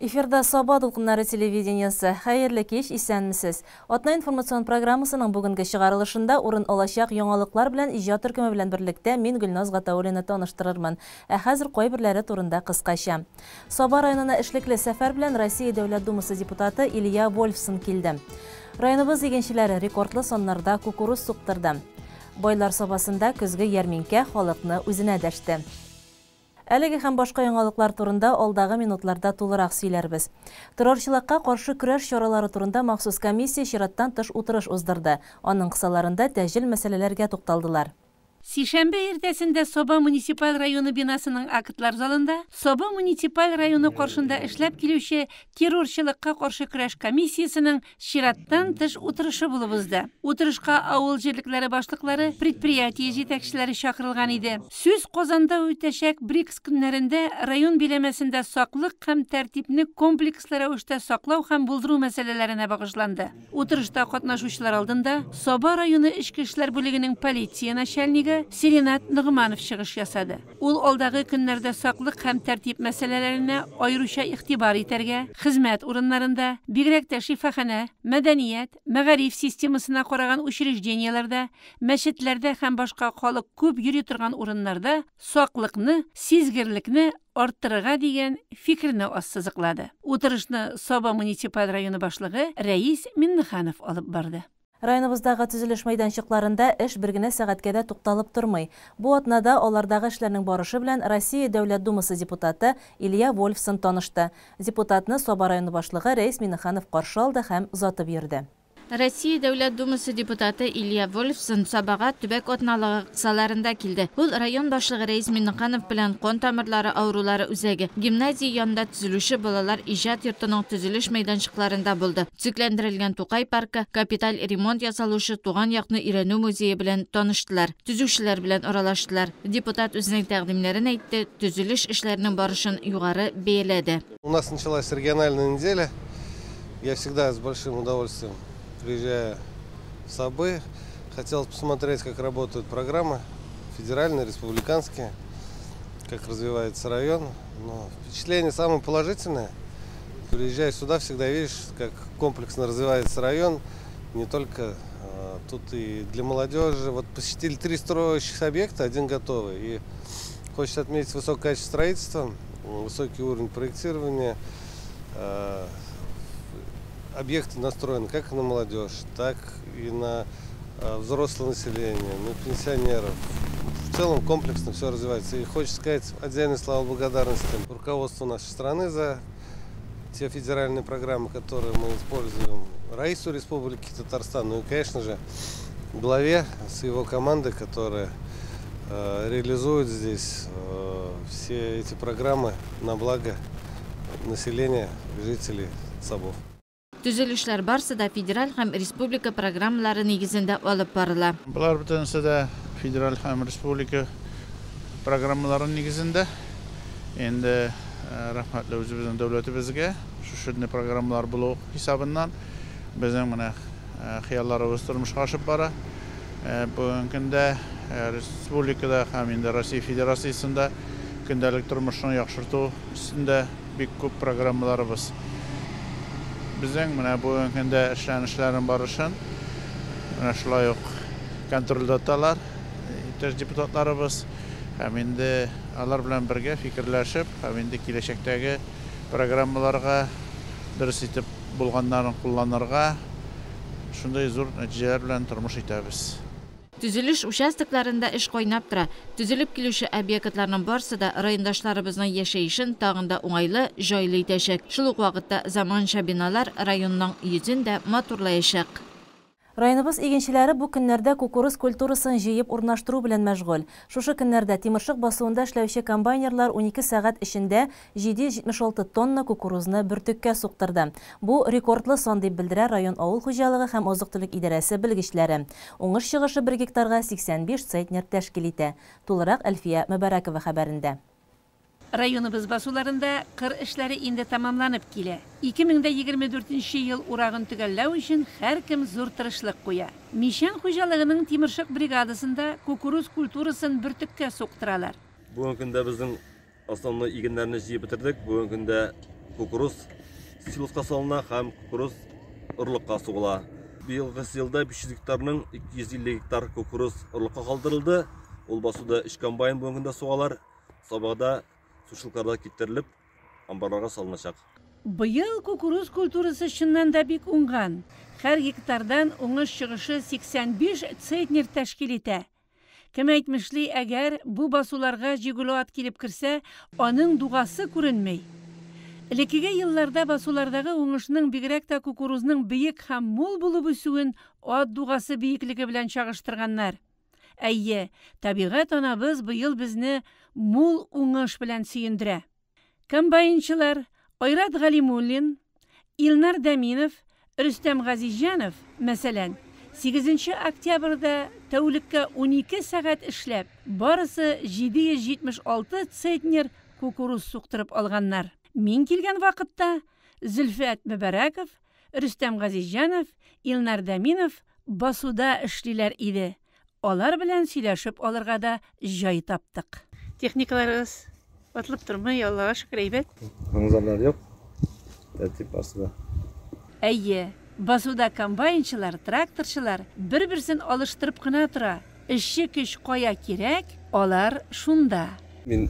Эфирда Саба дулкыннары телевидениесе. Хәерле кич, исәнмесез. Атна информацион программасының бүгенге чыгарылышында урын алачак яңалыклар белән иҗат төркеме белән берлектә мин Гөлназ Гатауллина таныштырырмын. Ә хәзер кайберләре турында кыскача. Саба районына эшлекле сәфәр белән Россия Дәүләт Думасы депутаты Илья Вольфсон килде. Районыбыз игенчеләре рекордлы саннарда кукуруз суктырды. Байлар Сабасында көзге ярминкә халыкны үзенә дәште. Әлеге һәм башка яңалыклар турында алдагы минутларда тулырак сөйләрбез. Террорчылыкка каршы көрәш чаралары турында махсус комиссия чираттан тыш утырыш уздырды. Аның кысаларында тәҗел мәсьәләләргә тукталдылар. Сишәмбе иртәсендә Саба муниципаль районы бинасының актлар залында Саба муниципаль районы каршында эшләп килүче террорчылыкка каршы көрәш комиссиясенең чираттан тыш утырышы булып узды. Утырышка авыл җирлекләре башлыклары, предприятие җитәкчеләре чакырылган иде. Сүз Казанда үтәчәк БРИКС көннәрендә район биләмәсендә саклык һәм тәртипне комплекслы рәвештә саклау һәм булдыру мәсьәләләренә багышланды. Утырышта катнашучылар алдында Саба районы эчке эшләр бүлегенең полиция начальнигы Сиринат Ногманов чыгыш ясады. Ул алдагы көннәрдә саклык һәм тәртип мәсьәләләренә аеруча игътибар итәргә, хезмәт урыннарында, бигрәк тә шифаханә, мәдәният, мәгариф системасына караган учреждениеләрдә, мәчетләрдә һәм башка халык күп йөри торган урыннарда саклыкны, сизгерлекне арттырырга дигән фикерне ассызыклады. Утырышны Саба муниципаль районы башлыгы Рәис Миннеханов алып барды. Районыбыздагы төзелеш мәйданчыкларында эш бер генә сәгатькә дә тукталып тормый. Бу атнада алардагы эшләрнең барышы белән Россия Дәүләт Думасы депутаты Илья Вольфсон танышты. Депутатны Саба районы башлыгы Рәис Миннеханов каршы алды һәм озатып йөрде. Россия Дәүләт Думасы депутаты Илья Вольфсон Сабага төбәк атналыгы кысаларында килде. Ул район башлыгы Рәис Миннеханов белән кан тамырлары авырулары үзәге, гимназия янында төзелүче балалар иҗат йортының төзелеш мәйданчыкларында булды. Төзекләндерелгән Тукай паркы, капиталь ремонт ясалучы туган якны өйрәнү музее белән таныштылар, төзүчеләр белән аралаштылар. Депутат үзенең тәкъдимнәрен әйтте, төзелеш эшләренең барышын югары бәяләде. У нас началась региональная неделя. Я всегда с большим удовольствием приезжаю в Сабы. Хотел посмотреть, как работают программы федеральные, республиканские, как развивается район. Но впечатление самое положительное. Приезжая сюда, всегда видишь, как комплексно развивается район. Не только тут и для молодежи. Вот посетили 3 строящихся объекта, 1 готовый. И хочется отметить высокое качество строительства, высокий уровень проектирования. Объекты настроены как на молодежь, так и на взрослое население, на пенсионеров. В целом комплексно все развивается. И хочется сказать отдельные слова благодарности руководству нашей страны за те федеральные программы, которые мы используем, Раису Республики Татарстан, ну и, конечно же, главе с его командой, которая реализует здесь все эти программы на благо населения, жителей Сабов. Төзелешләр барсы да федераль һәм республика программалары нигезендә алып барыла. Болар бөтенесе дә федераль һәм республика программалары нигезендә. Инде рәхмәтле үзебезнең дәүләтебезгә шушы программалар булу хисабыннан безнең менә хыялларыбыз тормышка ашып бара. Бүгенге көндә республикада һәм инде Россия Федерациясендә көндәлек тормышны яхшырту өстендә бик күп программаларыбыз. Безнең менә бүгенге көндә эшләнешләрнең барышын менә шулай ук контрольдә тоталар иптәш депутатларыбыз һәм инде алар белән бергә фикерләшеп һәм инде киләчәктәге программаларга дөрес итеп булганнарын кулланырга шундый зур нәтиҗәләр белән тормыш итәбез. Төзелеш участокларында эш кайнап тора. Төзелеп килүче объектларның барсы да райондашларыбызның яшәешен тагын да уңайлы, җайлы итәчәк. Шул ук вакытта заманча биналар районның йөзен дә матурлаячак. Районыбыз игенчеләре бу көннәрдә кукуруз культурасын җыеп урнаштыру белән мәшгуль. Шушы көннәрдә Тимершык басуында эшләүче комбайнерлар 12 сәгать эчендә 776 тонна кукурузны бөртеккә суктырды. Бу рекордлы сан дип белдерә район авыл хуҗалыгы һәм азык-төлек идарәсе белгечләре. Уңыш чыгышы 1 гектарга 85 центнер тәшкил итә. Тулырак Әлфия Мөбәрәкова хәбәрендә. Районыбыз басуларында кыр эшләре инде тамамланып килә. 2024 ел урагын төгәлләү өчен һәркем зур тырышлык куя. Мишән хуҗалыгының Тимершык бригадасында кукуруз культурасын бөртеккә суктыралар. Бүгенге көндә безнең основной игеннәрне җыеп бетердек. Бүгенге көндә кукуруз силоска салына һәм кукуруз орлыкка сугыла. Быелгы елда 500 гектарның 250 гектар кукуруз орлыкка калдырылды. Ул басуда 3 комбайн бүгенге көндә сугалар. Сабада сушилкаларда киптерелеп, амбарларга салыначак. Быел кукуруз культурасы чыннан да бик уңган. Һәр гектардан уңыш чыгышы 85 центнер тәшкил итә. Кем әйтмешли, әгәр бу басуларга җигүле ат килеп керсә, аның дугасы күренмей. Элеккеге елларда басулардагы уңышның бигрәк тә кукурузның биек һәм мул булып үсүен ат дугасы биеклеге белән чагыштырганнар. Әйе, табигать анабыз быел безне мул уңыш белән сөендерә. Комбайнчылар Айрат Галимуллин, Илнар Дәминов, Рөстәм Газизҗанов, мәсәлән, 8 октябрьдә тәүлеккә 12 сәгать эшләп, барысы 776 центнер кукуруз суктырып алганнар. Мин килгән вакытта Зөлфәт Мөбәрәков, Рөстәм Газизҗанов, Илнар Дәминов басуда эшлиләр иде. Алар белән сөйләшеп алырга да җай таптык. Техникаларыбыз ватылып тормый, Аллага шөкер, әйбәт. Аңзарлар юк. Тәртип басуда. Әйе, басуда комбайнчылар, тракторчылар бер-берсен алыштырып кына тора. Эшче көч кая кирәк, алар шунда. Мин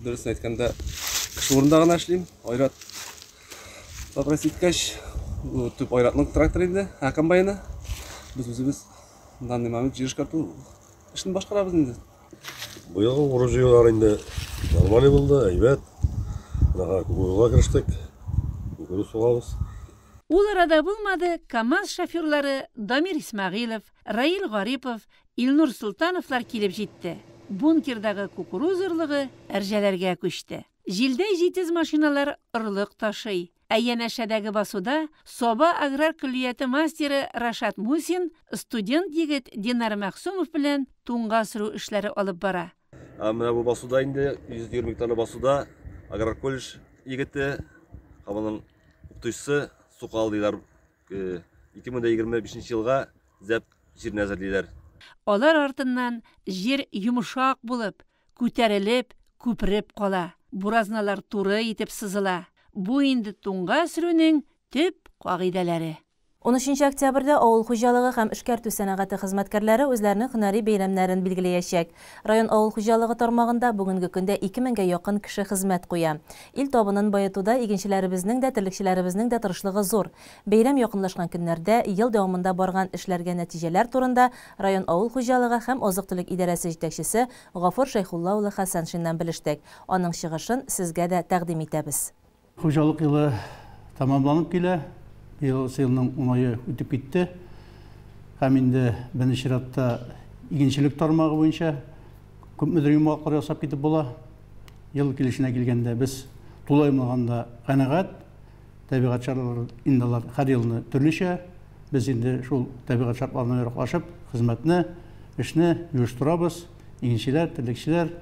дөресен әйткәндә, кеше урында гына эшлим. Айрат попросить иткәч, бу төп Айратның тракторы инде, ә комбайны. Без үзебез в данный момент җир эшкәртү эшен башкарабыз инде. Быелгы урып-җыюлар инде нормальный булды, әйбәт. Менә кукурузга керештек. Кукуруз сугабыз. Ул арада булмады, КАМАЗ шоферлары Дамир Исмәгыйлов, Раил Гарипов, Илнур Солтановлар килеп җитте. Бункердагы кукуруз орлыгы әрҗәләргә күчте. Җилдәй җитез машиналар орлык ташый. Ә янәшәдәге басуда Саба аграр көллияте мастеры Рашат Мусин студент егет Динар Мәгъсумов белән туңга сөрү эшләре алып бара. Ә менә бу басуда инде 120 гектарлы басуда аграр колледж егете һәм аның укытучысы сука алдылар. 2025 елга зәп җирне әзерлиләр. Алар артыннан җир йомшак булып, күтәрелеп, күпереп кала. Буразналар туры итеп сызыла. Бу инде туңга сөрүнең төп кагыйдәләре. 13 октябрьдә авыл хуҗалыгы һәм эшкәртү сәнәгате хезмәткәрләре үзләренең һөнәри бәйрәмнәрен билгеләячәк. Район авыл хуҗалыгы тармагында бүгенге көндә 2000гә якын кеше хезмәт куя. Ил табынын баетуда игенчеләребезнең дә, терлекчеләребезнең дә тырышлыгы зур. Бәйрәм якынлашкан көннәрдә ел дәвамында барган эшләргә нәтиҗәләр турында район авыл хуҗалыгы һәм азык-төлек идарәсе җитәкчесе Гафур Шәйхулла улы Хәсәншиннән белештек. Аның чыгышын сезгә дә тәкъдим итәбез. Хуҗалык елы тамамланып килә. Быел елның 10 ае үтеп китте. Һәм инде беренче чиратта игенчелек тармагы буенча күпмедер йомгаклар ясап китеп була. Ел килешенә килгәндә без тулаем алганда канәгать. Табигать шартлары инде алар һәр елны төрлечә. Без инде шул табигать шартларына яраклашып хезмәтне, эшне оештырабыз. Игенчеләр, терлекчеләр,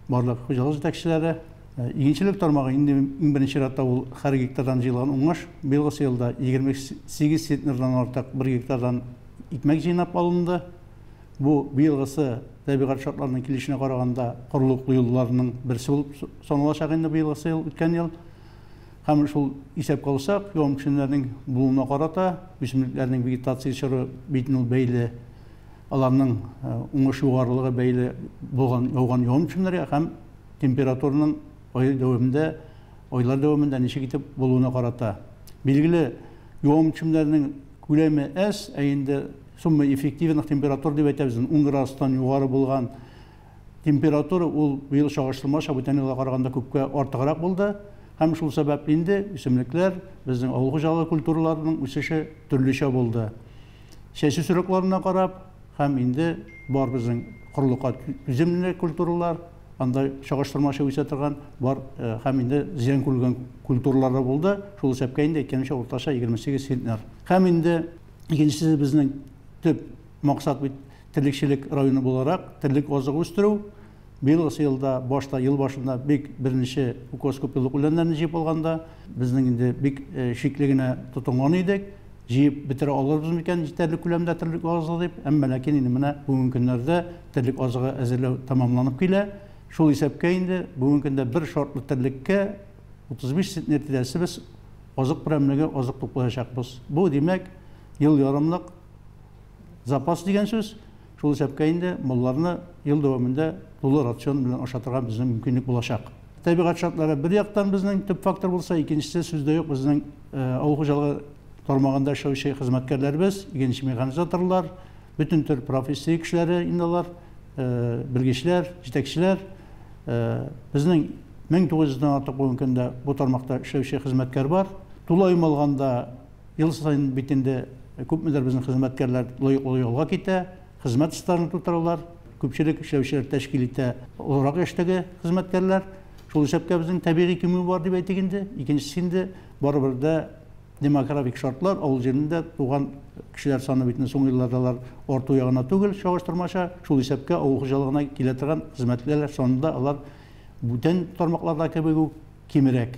барлык хуҗалык җитәкчеләре. Игенчелек тармагы инде иң беренче чиратта ул һәр гектардан җыелган уңыш. Быелгы елда 28 центнердан артык бер гектардан икмәк җыйнап алынды. Бу быелгысы табигать шартларының килешенә караганда корылыклы елларның берсе булып саналачак инде быелгысы ел, үткән ел. Һәм шул исәпкә алсак, явым-төшемнәрнең булуына карата үсемлекләрнең вегетация чоры бит ул бәйле, аларның уңыш югарылыгы бәйле булган яуган явым-төшемнәргә һәм температураның ай дәвамында, айлар дәвамында ничек итеп булуына карата. Билгеле, явым-төшемнәрнең күләме әз, ә инде сумма эффективных температур дип әйтәбез, 10 градустан югары булган температура ул быел чагыштырмача бүтән елга караганда күпкә артыграк булды. Һәм шул сәбәпле инде үсемлекләр, безнең авыл хуҗалыгы культураларының үсеше төрлечә булды. Чәчү срокларына карап, һәм инде бар безнең корылыкка түземле культуралар, анда чагыштырмача үсә торган бар, һәм инде зыян күргән культуралар да булды. Шул исәпкә инде әйткәнемчә уртача 28 центнер. Һәм инде икенчесе безнең төп максат бит терлекчелек районы буларак терлек азыгы үстерү. Быелгы елда башта ел башында бик беренче укос күпьеллык үләннәрне җыеп алганда безнең инде бик шикле генә тотынган идек. Җыеп бетерә алырбыз микән җитәрлек күләмдә терлек азыгы дип, әмма ләкин инде менә бүгенге көннәрдә терлек азыгы әзерләү тәмамланып килә. Шул исәпкә инде бүгенге көндә бер шартлы терлеккә 35 центнер тирәсе без азык берәмлеге азык туплаячакбыз. Бу, димәк, ел ярымлык запас дигән сүз. Шул исәпкә инде малларны ел дәвамында тулы рацион белән ашатырга безнең мөмкинлек булачак. Табигать шартлары бер яктан безнең төп фактор булса, икенчесе, сүз дә юк, безнең авыл хуҗалыгы тармагында эшләүче хезмәткәрләребез, игенче механизаторлар, бөтен төр профессия кешеләре инде алар, белгечләр, җитәкчеләр. Безнең 1900 дән артык бүгенге көндә бу тармакта эшләүче хезмәткәр бар. Тулаем алганда, ел саен бит инде күпмедер безнең хезмәткәрләр лаеклы ялга китә, хезмәт стажын тутыралар. Күпчелек эшләүчеләр тәшкил итә олырак яшьтәге хезмәткәрләр. Шул исәпкә безнең табигый кимү бар дип әйтик инде. Икенчесе инде барыбер дә демографик шартлар, авыл җирендә туган кешеләр саны бит инде соңгы елларда алар арту ягына түгел, чагыштырмача. Шул исәпкә авыл хуҗалыгына килә торган хезмәткәрләр санында алар бүтән тармакларда кебек үк кимерәк.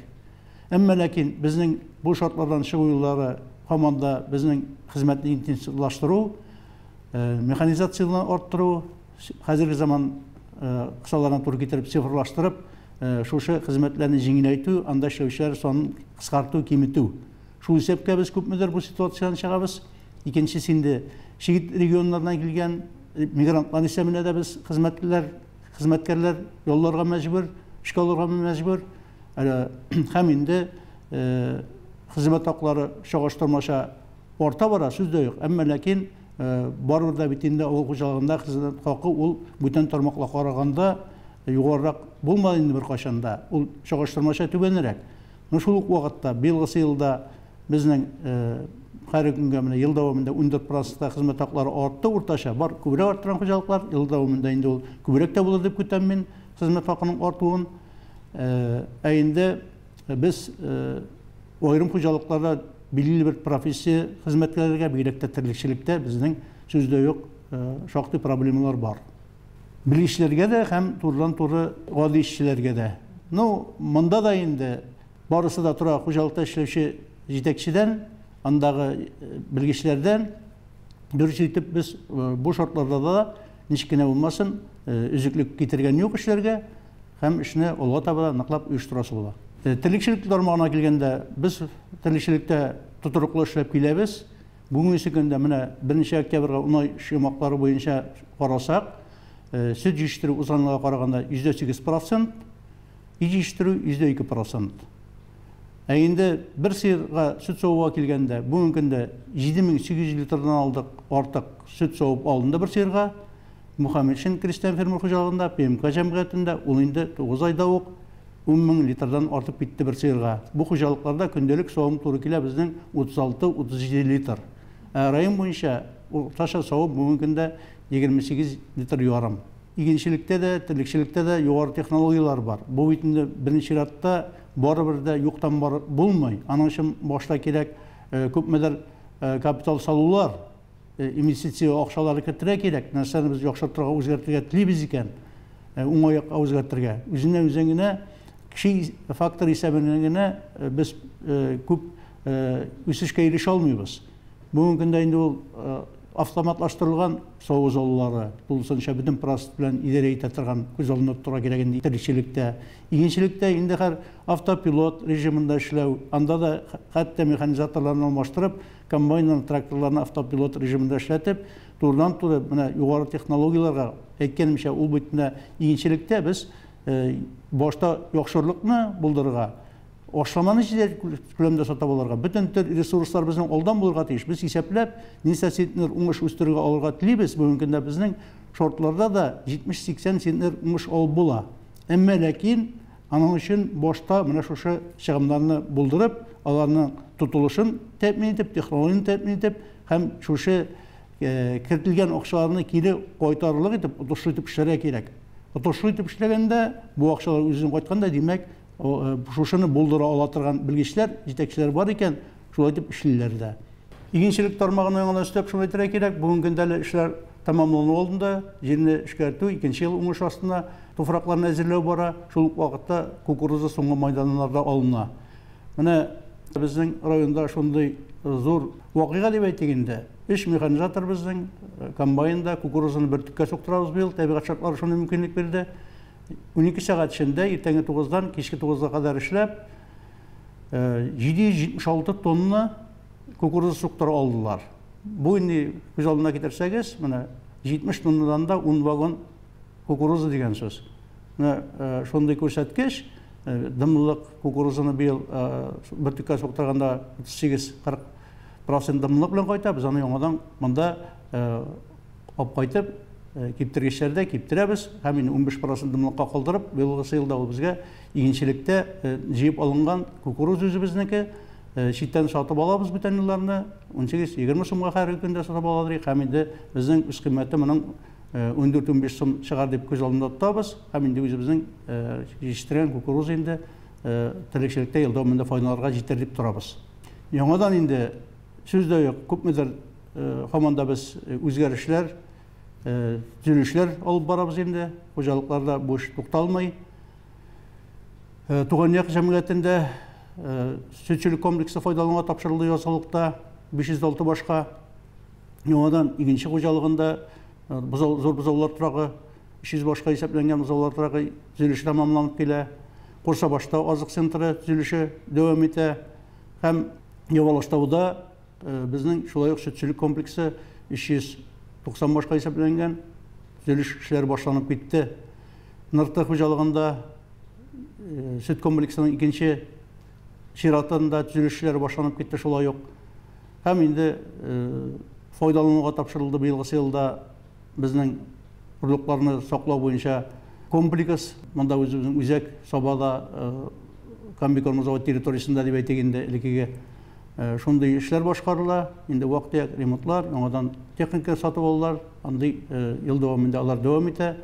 Әмма ләкин безнең бу шартлардан чыгу юллары һаман да безнең хезмәтне интенсивлаштыру, механизацияне арттыру, хәзерге заман кысаларына туры китереп цифрлаштырып, шушы хезмәтләрне җиңеләйтү, анда эшләүчеләр санын кыскарту, киметү. Шул исәпкә без күпмедер бу ситуациядән чыгабыз. Икенчесе инде чит регионнардан килгән мигрантлар исәбенә дә без хезмәткәрләр ялларга мәҗбүр, эшкә алырга мәҗбүр. Һәм инде хезмәт хаклары чагыштырмача арта бара, сүз дә юк. Әмма ләкин барыбер дә бит инде авыл хуҗалыгында хезмәт хакы ул бүтән тармакларга караганда югарырак булмады инде беркайчан да. Ул чагыштырмача түбәнрәк. Но шул ук вакытта быелгысы елда безнең һәр көнгә менә ел дәвамында 14% хезмәт хаклары артты уртача. Бар күбрәк арттырган хуҗалыклар, ел дәвамында инде ул күбрәк тә булыр дип көтәм мин хезмәт хакының артуын. Ә инде без аерым хуҗалыкларда билгеле бер профессия хезмәткәрләргә, бигрәк тә терлекчелектә безнең, сүз дә юк, шактый проблемалар бар. Белгечләргә дә һәм турыдан-туры гади эшчеләргә дә. Ну, монда да инде барысы да тора хуҗалыкта эшләүче җитәкчедән, андагы белгечләрдән. Дөрес итеп без бу шартларда да ничек кенә булмасын, өзеклек китергән юк эшләргә һәм эшне алга таба да ныклап оештырасы була. Терлекчелек тармагына килгәндә, без терлекчелектә тотрыклы эшләп киләбез. Бүгенге көндә менә 1 октябрьгә 10 ай йомгаклары буенча карасак, сөт җитештерү узган елга караганда 8%, ит җитештерү 2%. Ә инде бер сыерга сөт савуга килгәндә, бүгенге көндә 7800 литрдан алдык артык сөт савып алынды бер сыерга. Мухаммедшин крестьян фермер хуҗалыгында, ПМК җәмгыятендә ул инде 9 айда ук 10 000 литрдан артып китте бер сыерга. Бу хуҗалыкларда көндәлек савым туры килә безнең 36-37 литр. Ә район буенча уртача савым бүгенге көндә 28 литр ярым. Игенчелектә дә, терлекчелектә дә югары технологияләр бар. Бу бит инде беренче чиратта барыбер дә юктан бар булмый. Аның өчен башта кирәк күпмедер капитал салулар, инвестиция акчалары кертергә кирәк. Нәрсәне без яхшыртырга, үзгәртергә телибез икән, уңай якка үзгәртергә. Үзеннән үзе генә кеше фактор исәбеннән генә без күп үсешкә ирешә алмыйбыз. Бүгенге көндә инде ул автоматлаштырылган саву заллары, тулысынча бөтен процесс белән идарә итә торган күз алдында тотарга кирәк инде терлекчелектә. Игенчелектә инде һәр автопилот режимында эшләү, анда да хәтта механизаторларны алмаштырып, комбайннар, тракторларны автопилот режимында эшләтеп, турыдан-туры менә югары технологияләргә, әйткәнемчә, ул бит менә игенчелектә без башта яхшырлыкны булдырырга, ашламаны җитәрлек күләмдә сатып алырга, бөтен төр ресурслар безнең алдан булырга тиеш. Без исәпләп, ничә центнер уңыш үстерергә алырга телибез, бүгенге көндә безнең шартларда да 70-80 центнер уңыш алып була. Әмма ләкин аның өчен башта менә шушы чыгымнарны булдырып, аларның тотылышын тәэмин итеп, технологияне тәэмин итеп һәм шушы кертелгән акчаларны кире кайтарырлык итеп, отышлы итеп эшләргә кирәк. Отышлы итеп эшләгәндә, бу акчалар үзенә кайтканда, димәк, шушыны булдыра ала торган белгечләр, җитәкчеләр бар икән, шулай итеп эшлиләр дә. Игенчелек тармагына яңадан өстәп шуны әйтергә кирәк, бүгенге көндә әле эшләр тәмамлану алдында, җирне эшкәртү, икенче ел уңыш астына туфракларны әзерләү бара, шул ук вакытта кукуруза соңгы майданнарда алына. Менә безнең районда шундый зур вакыйга дип әйтик инде. 3 механизатор безнең комбайнда кукурузаны бөртеккә суктырабыз быел, табигать шартлары шундый мөмкинлек бирде. 12 сәгать эчендә иртәнге 9-дан кичке 9-га кадәр эшләп, 776 тонна кукуруза суктыра алдылар. Бу инде күз алдына китерсәгез, менә 70 тоннадан да 10 вагон кукуруза дигән сүз. Менә шундый күрсәткеч, дымлылык кукурузаны быел бөртеккә суктырганда 38-40% дымлылык белән кайта, без аны яңадан монда алып кайтып, киптергечләрдә киптерәбез һәм инде 15% дымлыкка калдырып, быелгысы елда ул безгә игенчелектә җыеп алынган кукуруз үзебезнеке, читтән сатып алабыз бүтән елларны, 18-20 сумга хәзерге көндә сатып аладыр һәм инде безнең үз кыйммәте моның 14-15 сум чыгар дип күз алдында тотабыз һәм инде үзебезнең җитештергән кукуруз инде терлекчелектә ел дәвамында файдаларга җитәр дип торабыз. Яңадан инде сүз дә юк, күпмедер һаман да без үзгәрешләр, төзелешләр алып барабыз инде. Хуҗалыкларда бу эш тукталмый. Туган як җәмгыятендә сөтчелек комплексы файдалануга тапшырылды язгылыкта 506 башка. Яңадан игенче хуҗалыгында зур бозаулар торагы 300 башка исәпләнгән бозаулар торагы төзелеше тәмамланып килә. Курсабашта азык центры төзелеше дәвам итә. Һәм Явалаштауда безнең шулай ук сөтчелек комплексы 390 башка исәпләнгән төзелеш эшләре башланып китте. Нырты хуҗалыгында сөт комплексының икенче чиратында төзелеш эшләре башланып китте шулай ук. Һәм инде файдалануга тапшырылды быелгысы елда безнең орлыкларны саклау буенча комплекс. Монда үзебезнең үзәк Сабада комбикорм завод территориясендә дип әйтик инде элеккеге шундый эшләр башкарыла. Инде вак-төяк ремонтлар, яңадан техника сатып алулар, андый ел дәвамында алар дәвам итә.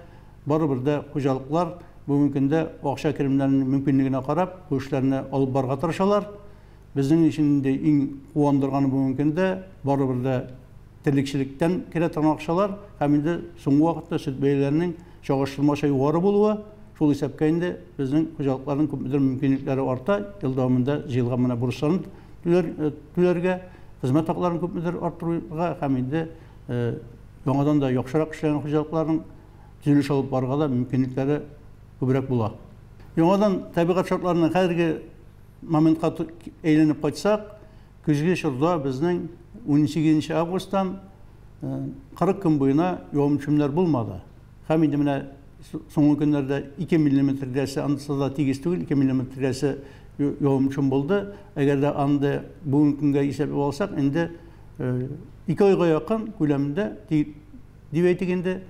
Барыбер дә хуҗалыклар бүгенге көндә акча керемнәренең мөмкинлегенә карап, бу эшләрне алып барырга тырышалар. Безнең өчен инде иң куандырганы бүгенге көндә барыбер дә терлекчелектән керә торган акчалар һәм инде соңгы вакытта сөт бәяләренең чагыштырмача югары булуы, шул исәпкә инде безнең хуҗалыкларның күпмедер мөмкинлекләре арта, ел дәвамында җыелган менә бурычларын түләргә, хезмәт хакларын күпмедер арттыруга һәм инде яңадан да яхшырак эшләгән хуҗалыкларның төзелеш алып барырга да мөмкинлекләре күбрәк була. Яңадан табигать шартларының хәзерге моментка әйләнеп кайтсак, көзге чорда безнең 18 августтан 40 көн буена явым-төшемнәр булмады. Һәм инде менә соңгы көннәрдә 2 миллиметр тирәсе, анысы да тигез түгел, 2 миллиметр тирәсе явым-төшем булды. Әгәр дә анда бүгенге көнгә исәпләп алсак, инде 2 айга якын күләмендә дип әйтик инде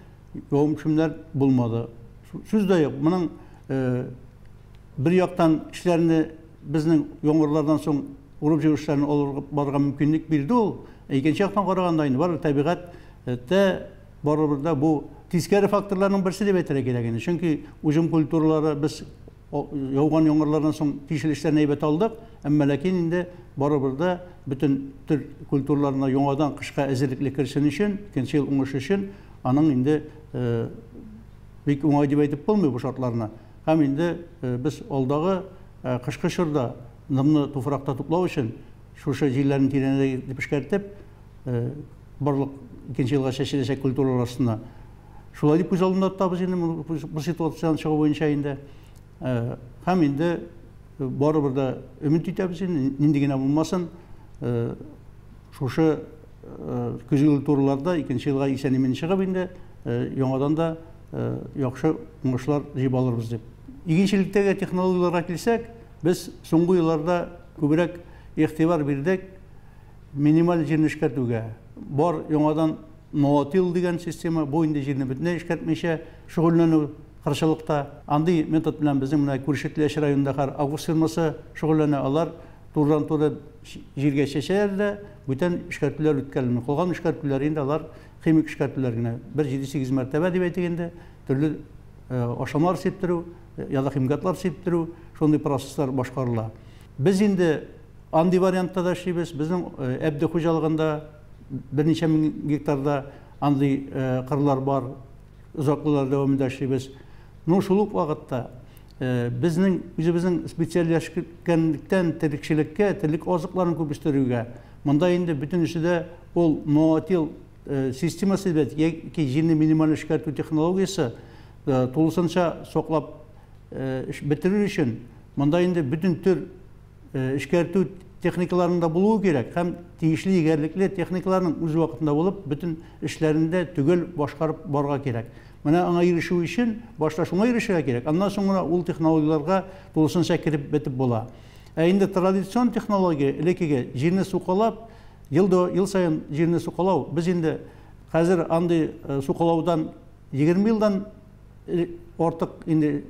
явым-төшемнәр булмады. Сүз дә юк, моның бер яктан эшләрне безнең яңгырлардан соң урып җыю эшләрен алып барырга мөмкинлек бирде ул. Икенче яктан караганда инде барыбер табигатьтә барыбер дә бу тискәре факторларның берсе дип әйтергә кирәк инде. Чөнки уҗым культуралары без яуган яңгырлардан соң тиешле эшләрне әйбәт алдык, әмма ләкин инде барыбер дә бөтен төр культураларына яңадан кышка әзерлекле керсен өчен, икенче ел уңыш өчен аның инде бик уңай дип әйтеп булмый бу шартларны. Һәм инде без алдагы кышкы чорда дымны туфракта туплау өчен шушы җирләрне тирәнрәк итеп эшкәртеп, барлык икенче елга чәчеләчәк культуралар астына шулай дип күз алдында тотабыз инде бу ситуациядән чыгу буенча инде. Һәм инде барыбер дә өмет итәбез инде, нинди генә булмасын, шушы көзге культураларда икенче елга исән-имин чыгып инде яңадан да яхшы уңышлар җыеп алырбыз дип. Игенчелектәге технологияләргә килсәк, без соңгы елларда күбрәк игътибар бирдек минималь җирне эшкәртүгә. Бар яңадан ноотил дигән система, бу инде җирне бөтенләй эшкәртмичә шөгыльләнү кырчылыкта. Андый метод белән безнең менә күрше Теләче районында хәр Август фирмасы шөгыльләнә. Алар турыдан-туры җиргә чәчәләр дә, бүтән эшкәртүләр үткәрелми. Калган эшкәртүләр инде алар химик эшкәртүләр генә. Бер 7-8 мәртәбә дип әйтик инде, төрле ашамлар сиптерү, ядохимикатлар сиптерү, шундый процесслар башкарыла. Без инде андый вариантта да эшлибез. Безнең Әбде хуҗалыгында берничә мең гектарда андый кырлар бар, озак еллар дәвамында эшлибез. Но шул ук вакытта безнең үзебезнең специальләшкәнлектән терлекчелеккә, терлек азыкларын күп үстерүгә, монда инде бөтенесе дә ул ноотил системасы дип яки җирне минималь эшкәртү технологиясе тулысынча саклап бетерер өчен монда инде бөтен төр эшкәртү техникаларының да булуы кирәк һәм тиешле егәрлекле техникаларның үз вакытында булып, бөтен эшләрен дә төгәл башкарып барырга кирәк. Менә аңа ирешү өчен башта шуңа ирешергә кирәк, аннан соң гына ул технологияләргә тулысынча кереп бетеп була. Ә инде традицион технология, элеккеге җирне сукалап, ел да ел саен җирне сукалау, без инде хәзер андый сукалаудан 20 елдан артык инде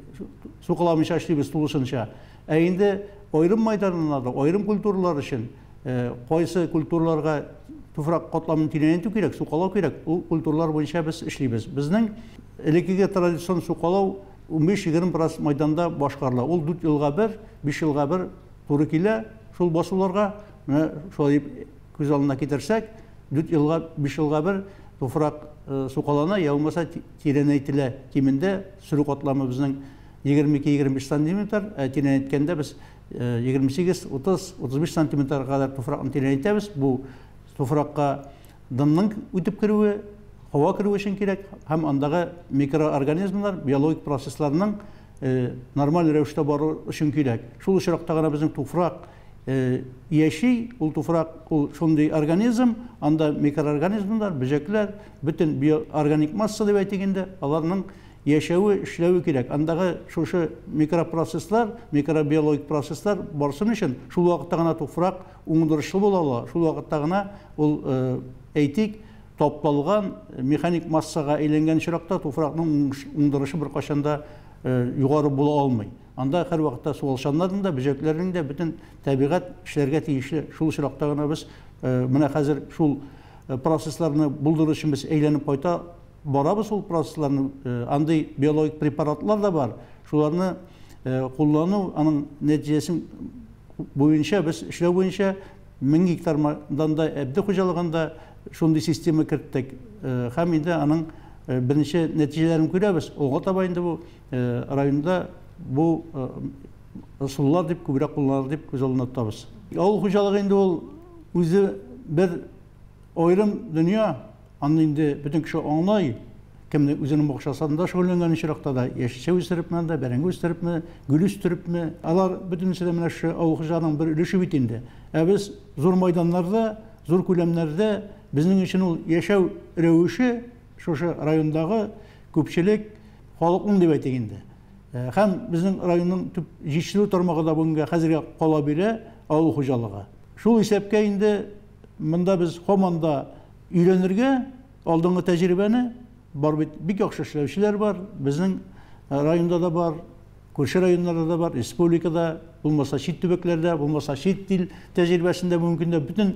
сукаламыйча эшлибез тулысынча. Ә инде аерым мәйданнарда, аерым культуралар өчен кайсы культураларга туфрак катламын тирәнәйтү кирәк, сукалау кирәк, ул культуралар буенча без эшлибез. Безнең элеккеге традицион сукалау 15-20 процент майданда башкарыла. Ул 4 елга бер, 5 елга бер туры килә шул басуларга. Менә шулай дип күз алдына китерсәк, 4 елга, 5 елга бер туфрак сукалана, я булмаса тирәнәйтелә. Кимендә сөрү катламы безнең 22-25 сантиметр, ә тирәнәйткәндә без 28, 30, 35 сантиметрга кадәр туфракны тирәнәйтәбез. Бу туфракка дымның үтеп керүе, һава керүе өчен кирәк һәм андагы микроорганизмнар, биологик процессларның нормаль рәвештә бару өчен кирәк. Шул очракта гына безнең туфрак яши, ул туфрак ул шундый организм, анда микроорганизмнар, бөҗәкләр, бөтен биоорганик масса дип әйтик инде, аларның яшәве, эшләве кирәк. Андагы шушы микропроцесслар, микробиологик процесслар барсын өчен шул вакытта гына туфрак уңдырышлы була ала. Шул вакытта гына ул, әйтик, тапталган механик массага әйләнгән очракта туфракның уңдырышы беркайчан да югары була алмый. Анда һәрвакытта суалчаннарның да, бөҗәкләрнең дә бөтен табигать эшләргә тиешле. Шул очракта гына без менә хәзер шул процессларны булдыру өчен без әйләнеп кайта барабыз ул процессларны. Андый биологик препаратлар да бар. Шуларны куллану, аның нәтиҗәсен буенча без эшләү буенча 1000 гектардан да Әбде хуҗалыгында шундый система керттек. Һәм инде аның беренче нәтиҗәләрен күрәбез. Алга таба инде бу районда бу ысуллар дип күбрәк кулланыр дип күз алдында тотабыз. Авыл хуҗалыгы инде ул үзе бер аерым дөнья, аны инде бөтен кеше аңлай. Кемне үзенең бакчасында шөгыльләнгән очракта да, яшелчә үстерепме анда, бәрәңге үстерепме, гөл үстерепме, алар бөтенесе дә менә шушы авыл хуҗалыгының бер өлеше бит инде. Ә без зур майданнарда, зур күләмнәрдә безнең өчен ул яшәү рәвеше шушы райондагы күпчелек халыкның дип әйтик инде. Һәм безнең районның төп җитештерү тармагы да бүгенгә хәзергә кала бирә авыл хуҗалыгы. Шул исәпкә инде монда без һаман да өйрәнергә алдынгы тәҗрибәне бар бит, бик яхшы эшләүчеләр бар, безнең районда да бар, күрше районнарда да бар, республикада, булмаса чит төбәкләрдә, булмаса чит ил тәҗрибәсендә бүгенге көндә бөтен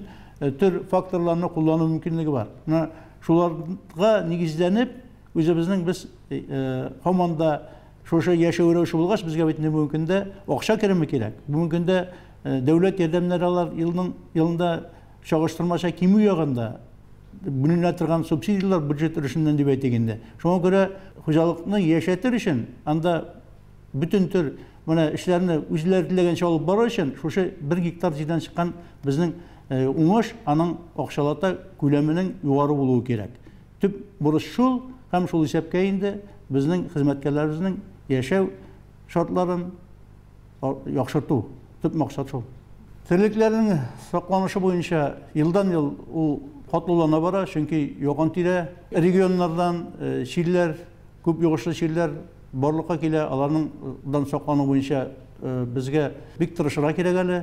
төр факторларны куллану мөмкинлеге бар. Менә шуларга нигезләнеп, үзебезнең без һаман да шушы яшәү рәвеше булгач, безгә бит инде бүгенге көндә акча кереме кирәк. Бүгенге көндә дәүләт ярдәмнәре алар елның елында чагыштырмача кимү ягында бүленә торган субсидияләр бюджет өлешеннән дип әйтик инде. Шуңа күрә хуҗалыкны яшәтер өчен анда бөтен төр менә эшләрне үзләре теләгәнчә алып бару өчен шушы 1 гектар җирдән чыккан безнең уңыш аның акчалата күләменең югары булуы кирәк. Төп бурыч шул, һәм шул исәпкә инде безнең хезмәткәрләребезнең яшәү шартларын яхшырту төп максат шул. Терлекләрнең сакланышы буенча елдан-ел ул катлаулана бара, чөнки якын-тирә регионнардан чирләр, күп йогышлы чирләр барлыкка килә. Аларның саклану буенча безгә бик тырышырга кирәк әле.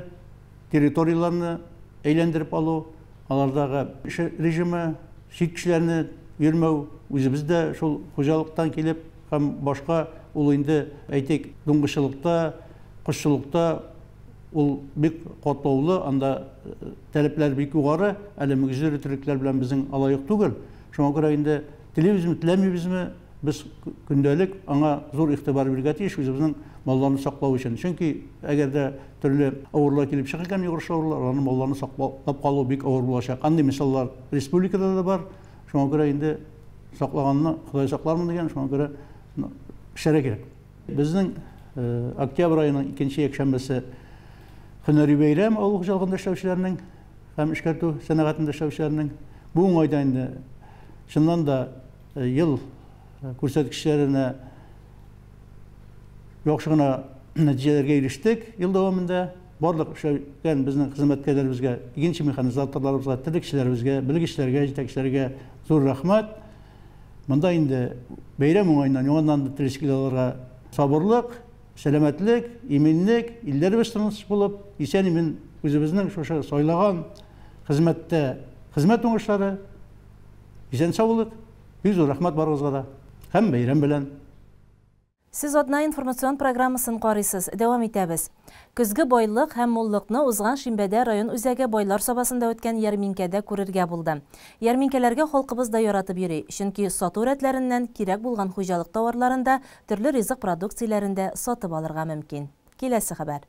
Территорияләрне әйләндереп алу, алардагы эш режимы, чит кешеләрне йөрмәү, үзебез дә шул хуҗалыктан килеп һәм башка ул инде әйтик, дуңгызчылыкта, кошчылыкта ул бик катлаулы, анда таләпләр бик югары, әле мөгезле терлекләр белән безнең алай ук түгел. Шуңа күрә инде телибезме, теләмибезме, без көндәлек аңа зур игътибар бирергә тиеш үзебезнең малларны саклау өчен. Чөнки әгәр дә төрле авырулар килеп чыга икән, йогышлы авырулар, аларны малларны саклап калу бик авыр булачак. Андый мисаллар республикада да бар. Шуңа күрә инде саклаганны Ходай саклармын дигән, шуңа күрә эшләргә кирәк. Безнең октябрь аеның икенче якшәмбесе һөнәри бәйрәм авыл хуҗалыгында эшләүчеләрнең һәм эшкәртү сәнәгатендә эшләүчеләрнең. Бу уңайда инде чыннан да ел күрсәткечләренә яхшы гына нәтиҗәләргә ирештек ел дәвамында. Барлык эшләгән безнең хезмәткәрләребезгә, игенче механизаторларыбызга, терлекчеләребезгә, белгечләргә, җитәкчеләргә зур рәхмәт. Монда инде бәйрәм уңаеннан яңадан теләче килә аларга сабырлык, сәламәтлек, иминлек, илләребез тыныч булып, исән-имин үзебезнең шушы сайлаган хезмәттә хезмәт уңышлары, исән-сау булыйк. Бик зур рәхмәт барыгызга да. Һәм бәйрәм белән. Сез атна информацион программасын карыйсыз. Дәвам итәбез. Көзге байлык һәм муллыкны узган шимбәдә район үзәге Байлар Сабасында үткән ярминкәдә күрергә булды. Ярминкәләргә халкыбыз да яратып йөри, чөнки сату рәтләреннән кирәк булган хуҗалык товарларын да, төрле ризык продукцияләрен дә сатып алырга мөмкин. Киләсе хәбәр.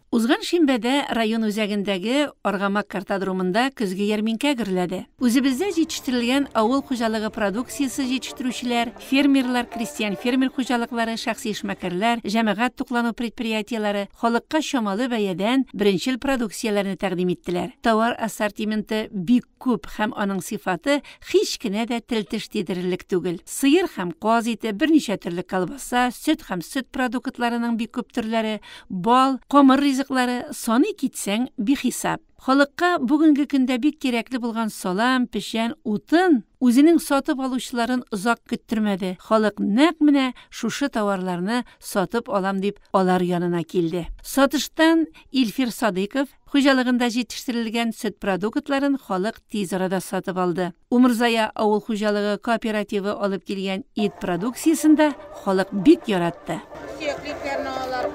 Узган шимбәдә район үзәгендәге Аргамак картодромында көзге ярминкә гөрләде. Үзебездә җитештерелгән авыл хуҗалыгы продукциясе җитештерүчеләр, фермерлар, крестьян-фермер хуҗалыклары, шәхси эшмәкәрләр, җәмәгать туклану предприятиеләре халыкка чамалы бәядән беренчел продукцияләрне тәкъдим иттеләр. Товар ассортименты бик күп һәм аның сыйфаты һич кенә дә тел-теш тидерерлек түгел. Сыер һәм каз ите, берничә төрле колбаса, сөт һәм сөт продуктларының бик күп төрләре, бал, камыр ризыклары, саный китсәң, бихисап. Халыкка бүгенге көндә бик кирәкле булган салам, печән, утын үзенең сатып алучыларын озак көттермәде, халык нәкъ менә шушы товарларны сатып алам дип алар янына килде. Сатыштан Илфир Садыйков, Хуҗалыгында җитештерелгән сөт продуктларын халык тиз арада сатып алды. Умырзая авыл хуҗалыгы кооперативы алып килгән ит продукциясен дә халык бик яратты. Сөякле итләрне алалар,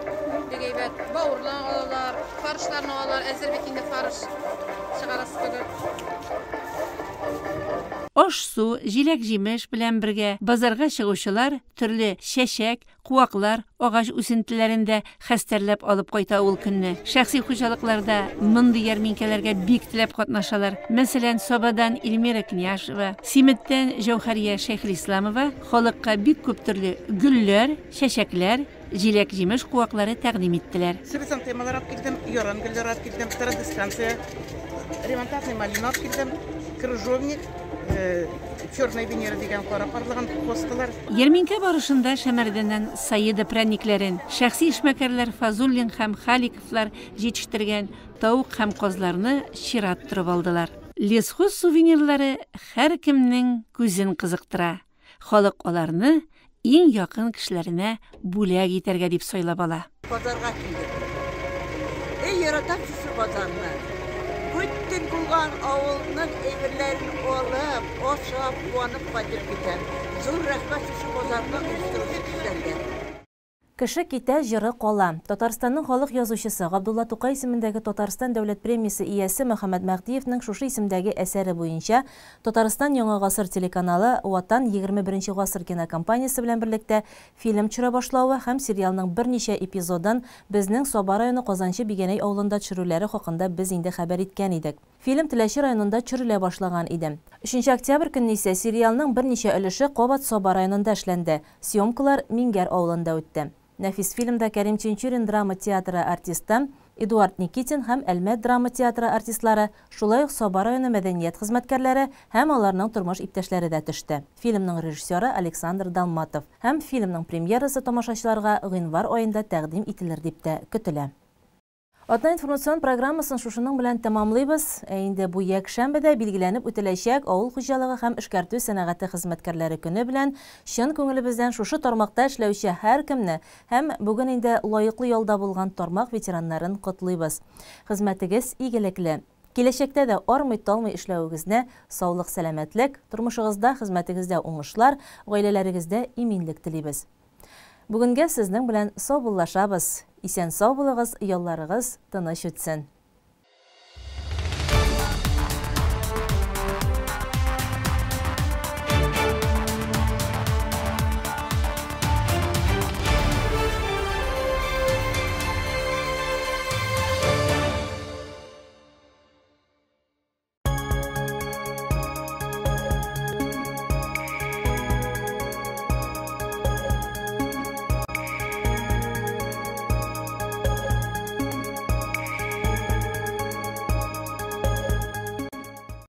бик әйбәт. Бавырлар алалар, фаршларны алалар, әзер бит инде фарш чыгарасы түгел. Аш-су, җиләк-җимеш белән бергә базарга чыгучылар төрле чәчәк, Куаклар, агач үсентеләрен дә хәстәрләп алып кайта ул көнне. Шәхси хуҗалыклар да мондый ярминкәләргә бик теләп катнашалар. Мәсәлән, Сабадан Эльмира Княшева, Симеттән Җәүһәрия Шәйхелисламова халыкка бик күп төрле гөлләр, чәчәкләр, җиләк-җимеш куаклары тәкъдим иттеләр. Хризантемалар алып килдем, яран гөлләре алып килдем, традисканция, ремонтантный малина алып килдем, крыжовник, Черная Венера дигән кара карлыган хосталар. Ярминкә барышында Шәмәрдәннән Саида прәнникләрен, шәхси эшмәкәрләр Фазуллин һәм Халиковлар җитешттергән тавык һәм казларны чират торып алдылар. Лесхоз сувенирлары һәркемнең күзен кызыктыра. Халык аларны иң якын кешеләренә бүләк итәргә дип сайлап ала. Базарга килдек. Эй, яратам шушы базарны. Бөтен булган авылның әйберләрен алып, ашап, куанып кайтып китәм. Зур рәхмәт шушы базарны оештыручы кешеләргә. Кеше китә, җыры кала. Татарстанның халык язучысы, Габдулла Тукай исемендәге Татарстан дәүләт премиясе иясе Мөхәммәт Мәһдиевнең шушы исемдәге әсәре буенча Татарстан Яңа гасыр телеканалы Ватан 21 гасыр кинокомпаниясе белән берлектә фильм төшерә башлавы һәм сериалның берничә эпизодын безнең Саба районы Казанчы Бигәнәй авылында төшерүләре хакында без инде хәбәр иткән идек. Фильм Теләче районында төшерелә башлаган иде. Өченче октябрь көнне исә сериалның берничә өлеше кабат Саба районында эшләнде. Съемкалар Миңгәр авылында үтте. Нәфис фильмда Кәрим Тинчурин драма театры артисты Эдуард Никитин һәм Әлмәт драма театры артистлары, шулай ук Саба районы мәдәният хезмәткәрләре һәм аларның тормыш иптәшләре дә төште. Фильмның режиссеры Александр Далматов. Һәм фильмның премьерасы тамашачыларга гыйнвар аенда тәкъдим ителер дип тә көтелә. Атна информацион программасын шушының белән тәмамлыйбыз. Ә инде бу якшәмбедә билгеләнеп үтеләчәк авыл хуҗалыгы һәм эшкәртү сәнәгате хезмәткәрләре көне белән чын күңелебездән шушы тармакта эшләүче һәркемне һәм бүген инде лаеклы ялда булган тармак ветераннарын котлыйбыз. Хезмәтегез игелекле. Киләчәктә дә армый-талмый эшләвегезне, саулык-сәламәтлек, тормышыгызда, хезмәтегездә уңышлар, гаиләләрегездә иминлек телибез. Бүгенгә сезнең белән саубуллашабыз. Исән-сау булыгыз, ялларыгыз тыныч үтсен.